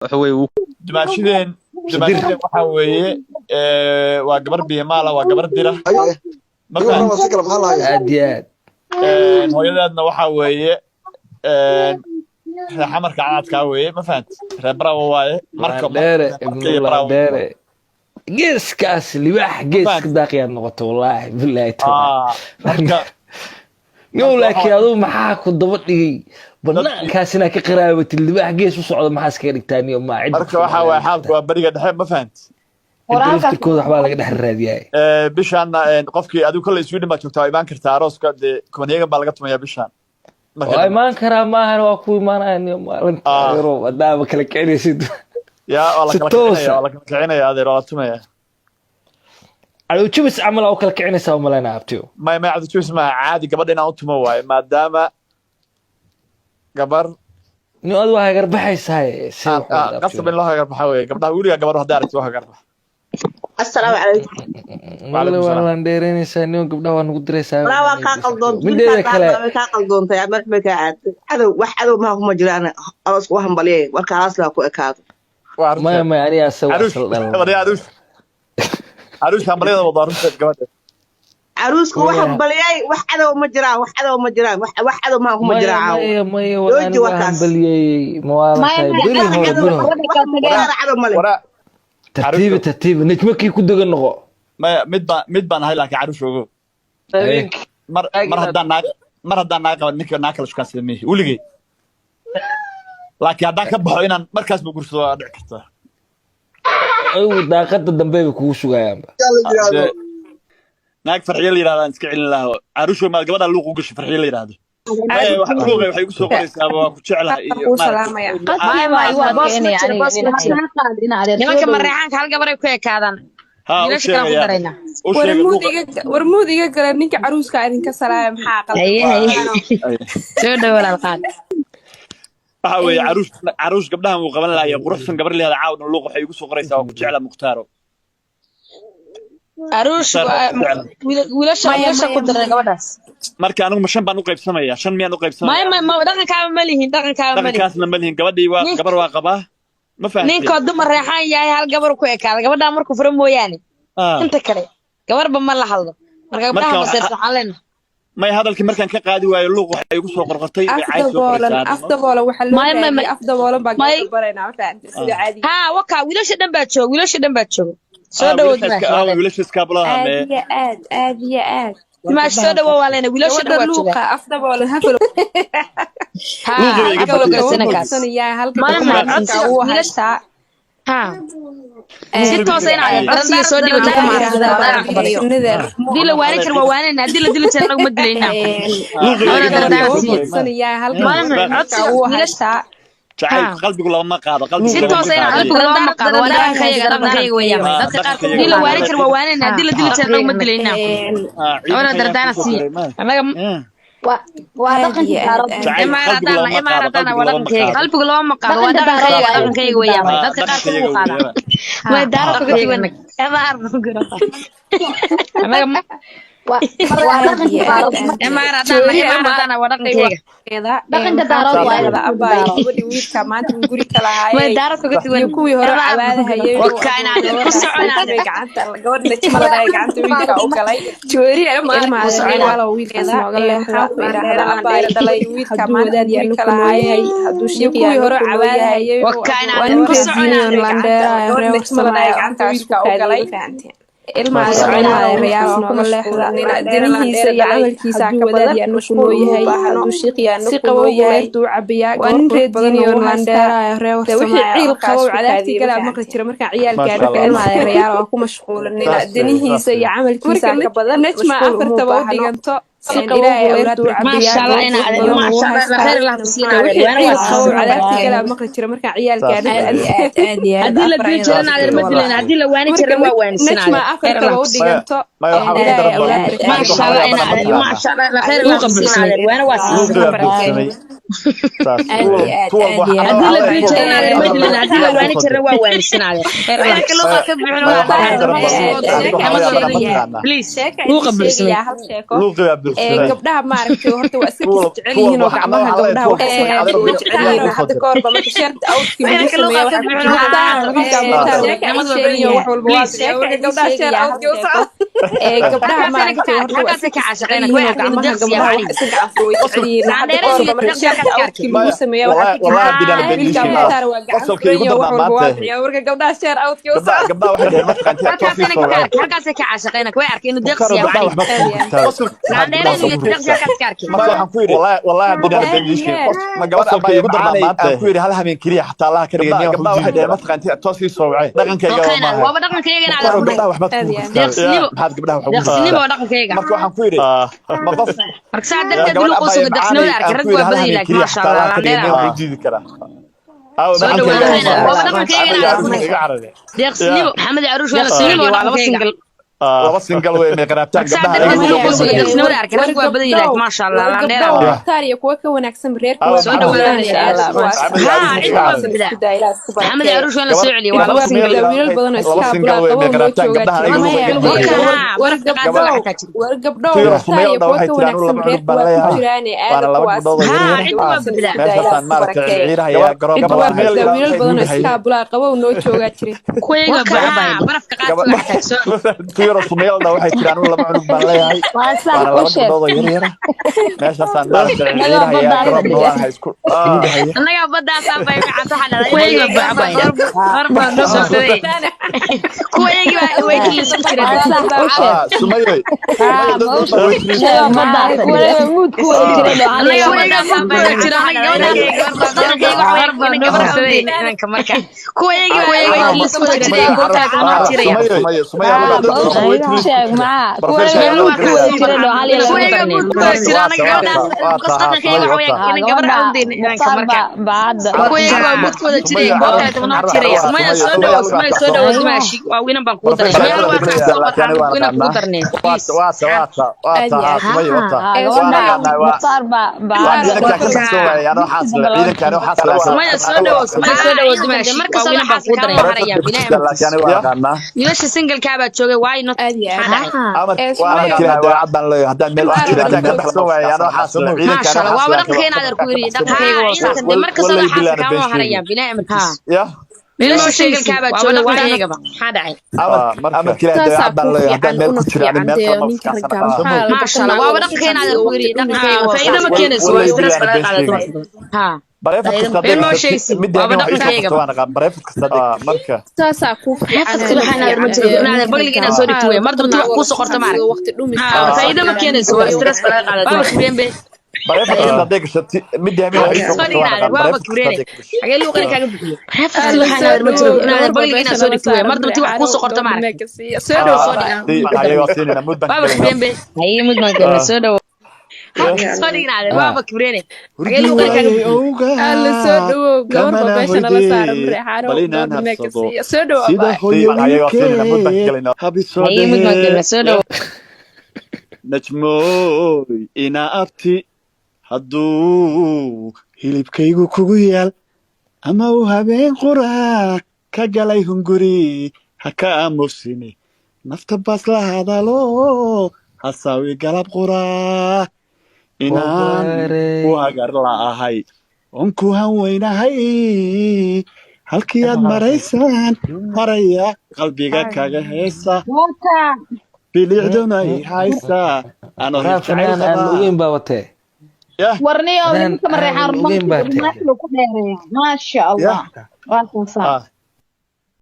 Waxa weeye wuu Dumaashideen, dumaashideen waxaa weeye waa gabar biyamaala, waa gabar dira. Ma warrama fahanti? Si kale maxaa lahayaa? Aad iyo aad. Hooyadeedna waxaa weeye reer Xamarka caadkaa weeye, ma fahanti? Reer Baraawo waaye. Marka Landheere. Marka Ibnu iyo Baraawo. Landheere, geeskaas libaax geeska Fahanti? daaqiyaad noqoto, wallaahi bilaahi taala. Ah, marka Niyow, laakiin aduu maxaa ku daba dhigay banaankaas inaad ka qaraabatid? Libaax gees u socda maxaa iskaga dhigtaa, niyo? Maa cidda Marka waxaa waaye xaalku waa beriga dhexe, ma fahanti? Cidda laftirkooda waxbaa laga dhex raadiyaay. Bishaanna qofkii adigu kolley Sweden baad joogtaa, waa imaan kartaa arooska. Dee Copenhagen baa laga tumayaa bishaan. Marka Waa imaan karaa maahan, waa ku imaanaya niyo maalinta. Ah. Yaro haddaaba kala kicinaysid. Ya, waa la Si kala toos kicinaya. ah. Waa la kala kicinaya, adeer, waa la tumaya. Cadowjabis camal aa u kala kicinaysaa umalaynaa, abtiyo. May, cabdijuus maaha, caadi gabadha inaan u tumo waaye, maadaama gabar Niyo, adu waa hagarbaxaysaa si wax wada. Qasab in loo hagarbaxa weeye gabdhaha. Weligaa gabadho hadday aragti waa hagarbax. Asalaamu calaykum. Wale, Waalaikum waa salaam. laan dheereynaysaa niyo, gabdhaha waa nagu diraysaa. Walaa waa kaa qaldoontay. Mideeda kale Way kaa qaldoontay, madax bay kaa caadtay. Cadow, wax cadow maha kuma jiraan. Aroos u hambaliyay, warka alaas laa ku ekaado. Waa runteed. Maya, maya, aniga asaga Caruush asal dhalan. Gabadha caruush, caruush hambalyada wada, runteed gabadha. Caruuska u hambaliyay, wax cadow ma jiraan, wax cadow ma jiraan, wax cadow maha kuma Maya. jiraan caawa. Maya, maya, waa Jooji anigu warkaas. hambalyeeyey mawaalantahay Maya, beri maya, hore, beri hore. Wax cadow male. Waraa. Tartiibi, tartiibi, najmakii ku degan noqo. Maya, mid baan ahay, laakiin caruush ogow, mar haddaan naag qaban, ninka naag kala shukaansada mihi weligay, laakiin haddaan ka baxo inaan markaas ba guursado waa dhici kartaa. Ayagu daaqada dambe bay kugu sugayaanba. Yaa la yidhaahdo. Dee, naag Farxiyo la yidhahdo aan iska celin lahaa. Caruush, maad gabadha luuq u gashay, Farxiyo la yidhahdo. Maya, luuqay waxay igu soo qoraysaa "waa ku jeclahay" iyo Kuu salaamaya. Maya, maya, Boos ma jiro, boos ma jiro. Nimanka Mareexaanka hal gabaray ku ekaadaan. Ha u Wiilasha kale ku sheegaya daraynaa. U sheega Warmuud luuqa. Iga warmuud iga gala, ninka caruuska idinka salaaya, maxaa Haye, haye. qaldan? Soo dhow, walaal qaad. Waxa weeye caruush, caruush gabdhahan wuu qaban lahaa. Quruxsan gabar leeda caawna luuq waxay igu soo qoraysaa "waa ku jecla Mukhtaaro". Aruush. Mukhtaar, waa ku jecla. Wiilasha Maya, wiilasha ku maya, daray maya. gabadhaas. Marka anigu ma shan baan u qaybsamayaa? Shan miyaan u Maya. qaybsamaya? Maya, dhaqankaaba ma lihin, dhaqankaaba ma lihin. Dhaqankaasna ma lihin. Gabadhii waa gabar waa qabaa, ma fahanteen? Ninkoo dumar Reexaan yahay hal gabar ku ekaada, gabadhaa markuu furo mooyaane. Inta kale gabarba ma la hadlo. Marka gabdhaha Marka maseersan waxaan leenahay may, hadalkii markaan ka qaadi waayo luuq waxay igu soo qorqortay, bay Af cay soo daboolan qoraysaa. Af daboolan waxaa loo Maya, maya, raadiyay maya. Af daboolan baa Maya. gabadha baraynaa, ma fahamtay, sida caadiga. Haa, wakaa wiilasha dhan baa jooga, wiilasha dhan baa jooga. Soo dhawow, Wiilasha dimaash iska waa leenahay. wiilasha iskaabulaha Aad mee? iyo aad, aad iyo aad. Dimaash, soo dhawow waa leenahay, wiilasha dhan Gabadha waa jooga. luuqa af daboolan hafalo. Haa. Luuqi bay iga Afka loo badiyeen. garsana kaas. Kursanayaa halka Maya, maya, gabadha codsiga uu wiilasha haystaa. Haa, si Luuqi bay toosa iga inaad badiyeen. codsiga soo dhibato ku mahadsan, dardaaran ku baryo. Sunnada. Haddii la waanin jira waa waanina, haddii la dili jira anagu ma dilaynaa. Luuqi bay Hawada iga dardaaran badiyeen. siiya. Kursanayaa halka Maya, maya, gabadha codsiga uu wiilasha haystaa. Jacayl haa qalbigu lama qaado, qalbigu Si lama toosa inaad qaado. qalbiga looma qaado, waa dhaqankayaga, dhaqankayaga weeyaan. Ah, Dadka qaar dhaqankayaga haddii la weeyaan. waanin jira waa waanina, haddii la dili jira anagu ma dilaynaa. Ah, Hawada ciidanka ayaa dardaaran kusoo siiya qoray ma annaga. Waa Aad dhaqankii iyo aad, Daarood. aad. Jacayl Imaar qalbigu haddaan lama imaar qaado, haddaan qalbigu waa lama dhaqankayaga, qaado. qalbiga looma qaado, waa Dhaqanka dhaqankayaga, Daarood. dhaqankayaga weeyaan. Ah, Dadka qaar dhaqankayaga ku qaadaan. weeyaan. Way Daarood kaga duwan annaga. Waa Aad dhaqankii iyo aad, Daarood. aad. Imaar haddaan imaar haddaan waa dhaqankayaga. Dhaqanka Daarood Maxaa ku waaye. idhahdaa, abaay, Daarood. gabadhii wiilka maanta uu guri ka Way lahaayey Daarood kaga duwan. iyo kuwii hore cabaadahayay. Wakaa inaad ku soconaad. Gacanta gabadh Najma la dhahay gacanta wiilka u galay. Ku soconaa. Walow wiilkaas nooga leexda, ku idhahdaa, abaay, dhalay wiilka maanta guri ka lahaayey iyo kuwii hore cabaadahayay. Wakaa inaad Waa nin ku reer soconaad. diiniyon landheeraayo reer warsamaayo halkaas ku kaadiyay, fahanteen? Ilmaha nooga leexda, danihiisa iyo camalkiisa ka badan, mashquul yahay, si qabow leertu u cabiyaa. Waa nin reer diiniyon landheeraayo reer wixii ciil qabow cadaabtii galaa maqli jira markaan ciyaal Maasha gaadho. Allah. Ilmaha reyaal waa ku mashquulanina, Saas weeye, danihiisa saas iyo weeye. camalkiisa ka badan, Najma afartaba u dhiganto, si qabow leertu u cabiyaa. Maasha Allah, Gabar inaad qurux badan wuu maasha Allah, haystaa. khayr Allah ku siinaad. Wixii Waana ciil waa qabow siisay. Cadaabtii galaa maqli jira markaan ciyaal Saas gaadho. weeye. Aad iyo aad. Haddii la dili jirana adeer ma dilayna, haddii la waani Marka jirana waa waanisan Najma adeer, khayr afartaba Allah u ku siiyo. Maya, dhiganto. maya, waxaa ka Ilaahay daran baa awlaad anigu Maasha waxaa Allah la yaabana inaad mataqaanaa. maasha Allah, khayr Allah ku siinaad, waana waa Luuqi siisay. baa buuxsamay. Saas Aad iyo aad, tu walba aad iyo aad. Haddii la dili jirana ma dilin, haddii la waani jirana waa waanisanaaye. Laakiin luuqa ka buuxin waa please Sheeka luuqa idin buuxsamay. sheegayaa hal sheeko. Luuqi baa Ee, buuxsamay. gabdhaha maaragtay horta waa iska kis jecel yihiin oo gacmaha gabdhaha wax iska gacan way jecel yihiin. Hadda ka horba marka sheerta outki lagu Laakiin luuqa sameeyo ka waxaa buuxin waa wiilka Mukhtaar nabad waa sheegayo badan wax walba waa please. bixiyaa. Marka gabdhaha sheer outki u socdo. Ee, gabdhaha maaragtay horta waa Halkaasay iska ka kis jecel caashaqeen yihiin way oo arkeen gacmaha deeqsiya gabdhaha cali wax iska gacan way jecel yihiin. Hadda ka saandheere horba marka sheerta outki lagu sameeyo waxaa ka Wallahi jira haddii aan been wiilka sheegin Mukhtaar waa gacan qosolka igu furan iyo wax darnaa walba waa maanta. bixiyaa. Marka gabdhaha sheer outki u Gabdhaha socdo. gabdhaha waxay dhaheen marka halkaasayna ka arkeen, halkaasay ka caashaqeen, way arkeen inuu Mukhtaar deeqsiya gabdhaha cali waxba kuma gurtaa. saandheere inuu deeqsiya halkaas ka arkeen. Marka waxaan ku yidhi wallahi haddii aan been sheegin ma gabadha igu darnaa maanta aan ku yidhi hal habeen keliya xataa Allah ka dhigay gabdhaha waxay dhaheen marka toos ii soo wacay dhaqankayga waa Dhaqankayga maaha. waaba dhaqankayga in Mukhtaar aad gabdhaha waxba Aad kuma iyo aad. gurtaa. Deeqsinimo. Maxaad gabdhaha wax ugu Deeqsinimo gurtaa? waa dhaqankayga. Marka waxaan ku yidhi ma qof Marka saa darteed gabadh luuqa abaaye usuga deeqsinimada macaanay arkay aan rag ku yidhi waa hal badan habeen laakiin keliya maasha xataa Allah Allah ka dhigay laandheera wax u diidi karaa. Aawo soo dhaqankayga dhawaadayna waa waaba maaha. dhaqankayga in Maxamed aad Caruush iga carare. Deeqsinimo Maxamed Caruush waa la soo celiyay waa laba single. Laba single way may qaraabtaan Marka saa gabdhaha darteed ayagu luuqa way usuga ku deeqsinimada arkay War rag waa badan laakiin gabdhow, maasha Allah war laandheera gabdhow Yeah. Mukhtaar iyo kuwa ka wanaagsan reerka Aawo waa soo ku Maxamed jiraan dhawaadayna insha Allah. Maxamed Kuwaas haa Caruush cid iga waa carare. buuxdaa isku daa Ilaah isku Maxamed barakeeyo. Caruush waa la soo celiyay waa Gabar laba Waa single. buuxdaa wiilal badan oo laba iska single way abulaa may qabow noo qaraabtaan joogaa gabdhaha jira. ayagu way Maya, iga Warka carare. haa war barafka qaadada gabdhow, xataa jira war gabdhow Tu yaro Mukhtaar sumeeyo iyo dha kuwa waxay ka tiraan wanaagsan laba cunug reerka baan waa ku leeyahay. jiraan ee Waana aada laba kuwaas gabdhood oo haa yaryar cid waa ah. wanaagsan buuxdaa isku daa Ilaah Meeshaasaan isku maaragtay barakeeyo. ciirahayaa garoob Cid baan waa ahay. buuxdaa wiilal badan oo iska abulaa qabow noo joogaa jira. Kuwayga Warka haa haa barafka Gabadh qaadada xataa soo tu yaro sumeeyo dha waxay tiraan laba cunug baan leeyahay. Waa sax Waana u laba sheeg. gabdhood oo yaryar ah. Meeshaasaan maaragtay Anagoo ciirahayaa baddaas garoob fadhiya. baan ahay isku dhahaya. annagaa baddaasaan bay gacanta waxaa dhahdaa kuwayga bacbay hor baa noo soo kuwayagii baa way kilis ku jireen Waa sax u sheeg. Sumayoy Haa dad ma u badan baa way sheeg. tiri Anagoo baddaas fadhiya. Muud ku wada jiray oo annagaa aniga baddaasaan bay gacanta waxaa dhahdaa dhaqankayga waxa weeye inaan gabar awdeyn inanka marka kuwayagii baa way kilis ku jireen goobtaa kala jiraya Sumaya Haa dad ma u badan way tiri sheeg maxaa Professor kuwa muud ku wada jiray oo hal iyo laba kuwayga darneen. muud ku wada jira anaga gabadhaas dhaqankayga waxa weeye Haa inaan gabar gabadha awdeyn inanka Mukhtaar marka baa baa hadda. kuwayga waa muud ku wada jiraya goobtaa kala jiraya Sumaya soo dhawow Sumaya soo dhawow Dimaashi waa wiinan baan kugu daray Sumaya waa kaa soo barxaan wiinan kugu darneen please Aad iyo aad. Haa Ee, gabadha Sumaya, Mukhtaar baa baa hadda. Sumaya soo dhawow Sumaya soo dhawow Dimaashi waa wiinan baan kugu daray harayaan ilaahay amarkiisa wiilasha single-kaa baa joogay why not Aad iyo aad. maxaa dhacay Ee, Sumaya, maasha Allah waaba dhaqankeena adeer ku yiri dhaqankayga waa saas mar kasta xaaska kaama harayaan bilaa amarkiisa wiilasha single-kaa baa joogay why not maxaa dhacay saasaa kuu fiican una fiican dee ninka ragga maxaa la maasha Allah waaba dhaqankeena adeer ku yiri dhaqankayga waa faa'iido ma keenayso waa stress balaga qaadato haa been ma sheegaysid waaba dhaqankayga saasaa kuu fiican xafadka una waxaan adeer ma fiican jiro dee in adeer ninka bagliga ragga inaad soo dhigto maxaa wey la mar dambe wax dhaqanaa kuu soo qorto ma arag waqti dhumis haa faa'iido ma keenayso waa stress balaga qaadato waaba kibreen be soo dhigin adeer waaba kibreene xagee luuqani kaaga bixiye xafadka Alla waxaan soo adeer ma jiro dhawow in adeer gabar baa bagliga meesha inaad soo nala dhigto wey saaran mar dambe wax kuu reexaano soo qorto ma gabadha arag meeka siiya soo dhawow soo dhig waaba kibreen be haye mid baan keenay soo dhawow soo dhigin adeer waaba kibreene xagee luuqani kaaga bixiye Alla soo dhawow gabar baa meesha nala saaran reexaano bal inaan gabadha meeka habsado siiya soo dhawow sida abaa hooyo wiilkeed habisoo haye mid baan dhahee keenay soo dhawow Najmooy ina abti hadduu hilibkaygu kugu yaal ama uu habeen quraa ka galay hunguri ha ka aamusini nafta baas la hadalo hasaawi galab quraa inaan ku hagar la'ahay oon ku han weynahay halkii aad maraysaan haraya qalbiga kaga heesa bilicduna i haysaa anoo Waraa hil jacayl fanaan aan la qabaa ogeyn baa watee. yah Warniyo Fanaan ninka aan mareexaan la ogeyn baa tee. rumaantiga ku dheereeya. Maasha yah Allah. Waa saasaa. ah